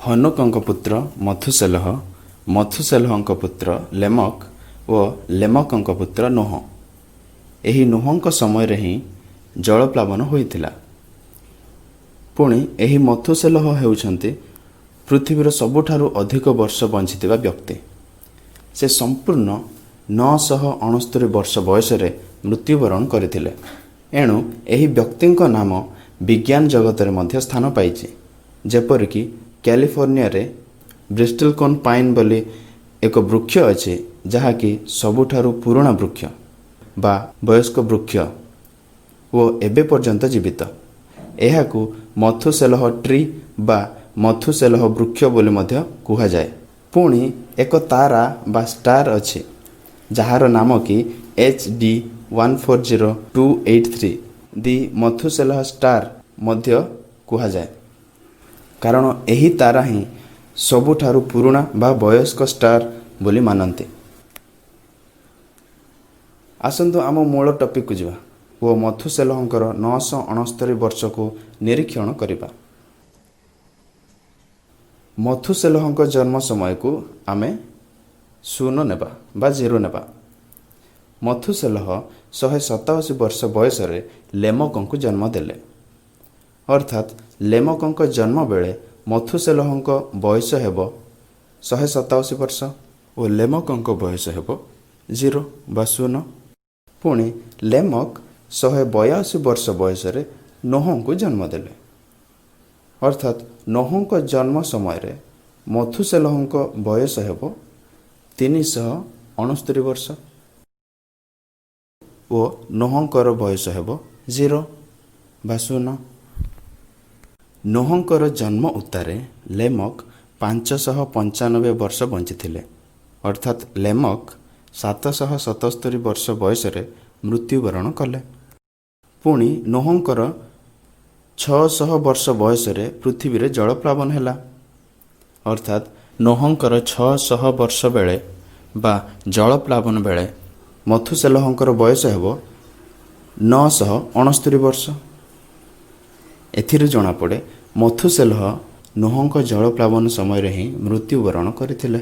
ହନୋକଙ୍କ ପୁତ୍ର ମଥୁଶେଲହ, ମଥୁଶେଲହଙ୍କ ପୁତ୍ର ଲେମକ୍ ଓ ଲେମକଙ୍କ ପୁତ୍ର ନୋହ। ଏହି ନୋହଙ୍କ ସମୟରେ ହିଁ ଜଳପ୍ଲାବନ ହୋଇଥିଲା। ପୁଣି ଏହି ମଥୁଶେଲହ ହେଉଛନ୍ତି ପୃଥିବୀର ସବୁଠାରୁ ଅଧିକ ବର୍ଷ ବଞ୍ଚିଥିବା ବ୍ୟକ୍ତି। ସେ ସମ୍ପୂର୍ଣ୍ଣ 969 ବର୍ଷ ବୟସରେ ମୃତ୍ୟୁବରଣ କରିଥିଲେ। ଏଣୁ ଏହି ବ୍ୟକ୍ତିଙ୍କ ନାମ ବିଜ୍ଞାନ ଜଗତରେ ମଧ୍ୟ ସ୍ଥାନ ପାଇଛି। ଯେପରିକି କ୍ୟାଲିଫୋର୍ଣ୍ଣିଆରେ ବ୍ରିଷ୍ଟଲକୋନ୍ ପାଇନ୍ ବୋଲି ଏକ ବୃକ୍ଷ ଅଛି, ଯାହାକି ସବୁଠାରୁ ପୁରୁଣା ବୃକ୍ଷ ବା ବୟସ୍କ ବୃକ୍ଷ ଓ ଏବେ ପର୍ଯ୍ୟନ୍ତ ଜୀବିତ। ଏହାକୁ ମଥୁସେଲହ ଟ୍ରି ବା ମଥୁସେଲହ ବୃକ୍ଷ ବୋଲି ମଧ୍ୟ କୁହାଯାଏ। ପୁଣି ଏକ ତାରା ବା ଷ୍ଟାର ଅଛି, ଯାହାର ନାମ କି HD 140283, the Methuselah star ମଧ୍ୟ କୁହାଯାଏ, କାରଣ ଏହି ତାରା ହିଁ ସବୁଠାରୁ ପୁରୁଣା ବା ବୟସ୍କ ଷ୍ଟାର ବୋଲି ମାନନ୍ତି। ଆସନ୍ତୁ ଆମ ମୂଳ ଟପିକକୁ ଯିବା ଓ ମଥୁସେଲହଙ୍କର 969 ବର୍ଷକୁ ନିରୀକ୍ଷଣ କରିବା। ମଥୁସେଲହଙ୍କ ଜନ୍ମ ସମୟକୁ ଆମେ ଶୂନ ନେବା ବା ଜିରୋ ନେବା। ମଥୁସେଲହ 187 ବର୍ଷ ବୟସରେ ଲେମକଙ୍କୁ ଜନ୍ମ ଦେଲେ। ଅର୍ଥାତ୍ ଲେମକଙ୍କ ଜନ୍ମ ବେଳେ ମଥୁସେଲହଙ୍କ ବୟସ ହେବ 187 ବର୍ଷ ଓ ଲେମକଙ୍କ ବୟସ ହେବ ଜିରୋ ବା ଶୂନ। ପୁଣି ଲେମକ୍ 182 ବର୍ଷ ବୟସରେ ନୋହଙ୍କୁ ଜନ୍ମ ଦେଲେ। ଅର୍ଥାତ୍ ନୋହଙ୍କ ଜନ୍ମ ସମୟରେ ମଥୁସେଲହଙ୍କ ବୟସ ହେବ 369 ବର୍ଷ ଓ ନୋହଙ୍କର ବୟସ ହେବ ଜିରୋ ବା ଶୂନ। ନୋହଙ୍କର ଜନ୍ମ ଉତ୍ତାରେ ଲେମକ୍ 595 ବର୍ଷ ବଞ୍ଚିଥିଲେ। ଅର୍ଥାତ୍ ଲେମକ୍ 777 ବର୍ଷ ବୟସରେ ମୃତ୍ୟୁବରଣ କଲେ। ପୁଣି ନୋହଙ୍କର 600 ବର୍ଷ ବୟସରେ ପୃଥିବୀରେ ଜଳପ୍ଲାବନ ହେଲା। ଅର୍ଥାତ୍ ନୋହଙ୍କର 600 ବର୍ଷ ବେଳେ ବା ଜଳପ୍ଲାବନ ବେଳେ ମଥୁସେଲହଙ୍କର ବୟସ ହେବ 969 ବର୍ଷ। ଏଥିରୁ ଜଣାପଡ଼େ, ମଥୁସେଲହ ନୋହଙ୍କ ଜଳପ୍ଲାବନ ସମୟରେ ହିଁ ମୃତ୍ୟୁବରଣ କରିଥିଲେ।